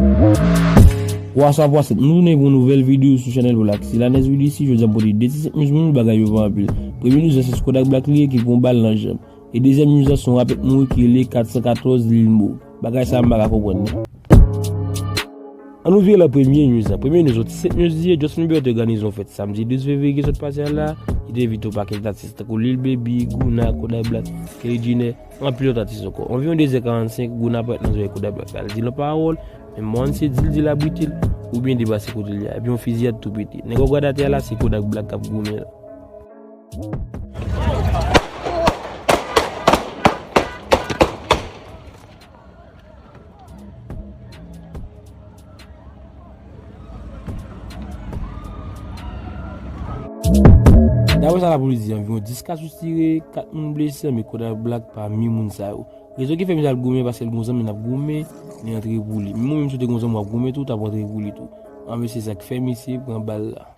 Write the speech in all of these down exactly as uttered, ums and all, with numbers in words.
What's up, what's up? Nou tounen pou yon nouvèl videyo sou chanèl Black. Si la next video isi, jodi a m pote de ti sèt news moun, bagay yo pa anpil. Premye news la se Kodak Black li ye ki pran bal nan janm. E dezyèm news la se yon rapè k mouri ki rele kat san katòz Lil Mo. Bagay sa a m pa ka konprann li. Ann nou vire nan premye news la. Premye news, yon ti sèt news li ye, Justin Bieber te òganize yon fèt samdi douz fevriye ki sot pase a la. Li te envite yon pakèt atis tankou Lil Baby, Guna, Kodak Black, Kylie Jenner, anpil lòt atis ankò. Anviwon de zè karannsenk, Guna parèt nan zòrèy Kodak Black la. Li di l yon pawòl, men m pa konn si se di l di l abrite l, oubyen debase kote l ye a. Epi yon fiziyad tou pete. Nèg yo gade atè a la, se Kodak Black k ap goumen la. Daprè sa lapolis di, anviwon dis ka soutire, kat moun blese, men Kodak Black pami moun sa yo. Rezon ki fè misye al goumen, paske l gon zanmi l ap goumen, li antre pou li. Menm ou menm si w te gon zanmi w ap goumen tou, w t ap antre pou li tou. Anben se sa k fè misye pran bal la.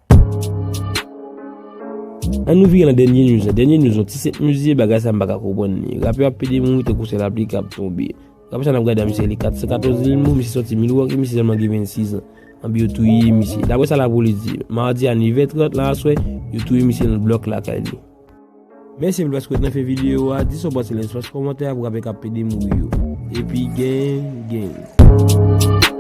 Ann nou vire nan dènye news la. Dènye news, yon ti sèt news li ye, bagay sa m pa ka konprann li. Rapè ap pede mouri tankou sèl lapli k ap tonbe. Rapè sa n ap gade a, misye rele kat san katòz Lil Mo, misye sòti Milwaukee, misye sèlman gen vennsis an. Anben yo touye misye. Daprè sa lapolis di, madi a nèf è trant la aswè, yo touye misye nan blòk lakay li. Mèsi anpil paske w t nan fen videyo a. Di sa w panse nan espas kòmantè a pou rapè k ap pede mouri yo. Epi gang, gang.